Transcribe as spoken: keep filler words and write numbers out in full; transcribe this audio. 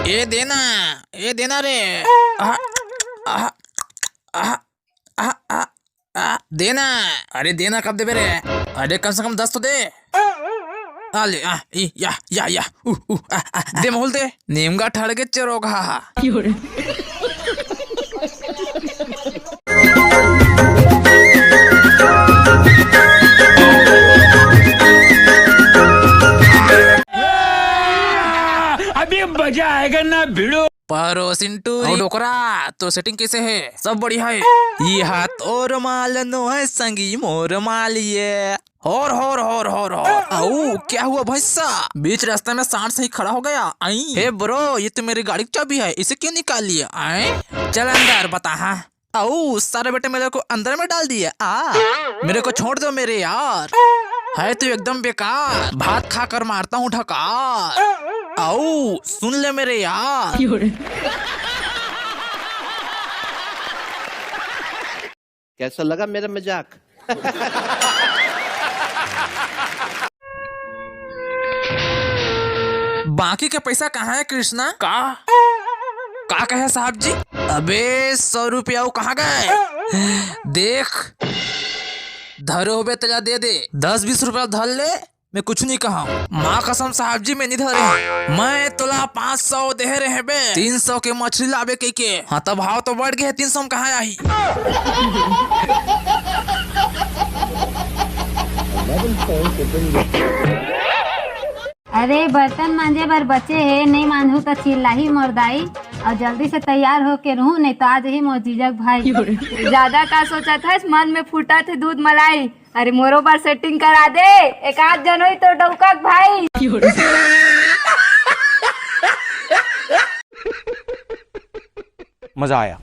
ए देना, ए देना रे। आ, आ, आ, आ, आ, आ, देना। अरे देना, कब देबे रे? अरे कम से कम दस तो दे। आ ले, आ, ई, या, या, या, उ, उ, आ, आ, दे मोल दे। नेमगा ठड़ के चरोगा हा। अभी मजा आएगा ना भिड़ो। परोसिन टूरी। अउ डोकरा, तो सेटिंग कैसे है? सब बढ़िया है। ये हाथ और माल नो है संगी मोर माल ये। होर, होर, होर, होर, होर। अऊ, क्या हुआ भैंसा? बीच रास्ते में सांड सही खड़ा हो गया। आई। हे ब्रो, ये तो मेरी गाड़ी की चाबी है, इसे क्यों निकाल लिया? आए? चल अंदर, बता हाँ। अऊ, सारे बेटे मेरे को अंदर में डाल दिए। आ, मेरे को छोड़ दो मेरे यार। है तू एकदम बेकार, भात खाकर मारता हूँ ढकार। अऊ, सुन ले मेरे यार। कैसा लगा मेरा मजाक? बाकी के पैसा कहाँ है कृष्णा? का? का कहे साहब जी? अबे सौ रुपया वो कहाँ गए? देख, धरे होबे तेला दे दे, दस बीस रुपया धर ले। मैं कुछ नहीं कहा हूँ। माँ कसम साहब जी, मैं नहीं धरे हूँ। मैं तोला पाँच सौ दे रहे बे, तीन सौ के मछली लाबे कह के। हाँ, तब भाव तो बढ़ गए, तीन सौ में कहाँ आही? अरे, बर्तन मांजे बर बचे हे, नहीं मांजहू त चिल्लाही मोर दाई। और जल्दी से तैयार होके रहू, नहीं तो आज ही मोर जीजक भाई। ज्यादा का सोचत हस, मन में फूटत हे दूध मलाई। अरे मोरो बर सेटिंग करा दे, एक आध जन होई तो डौकक भाई। मजा आया।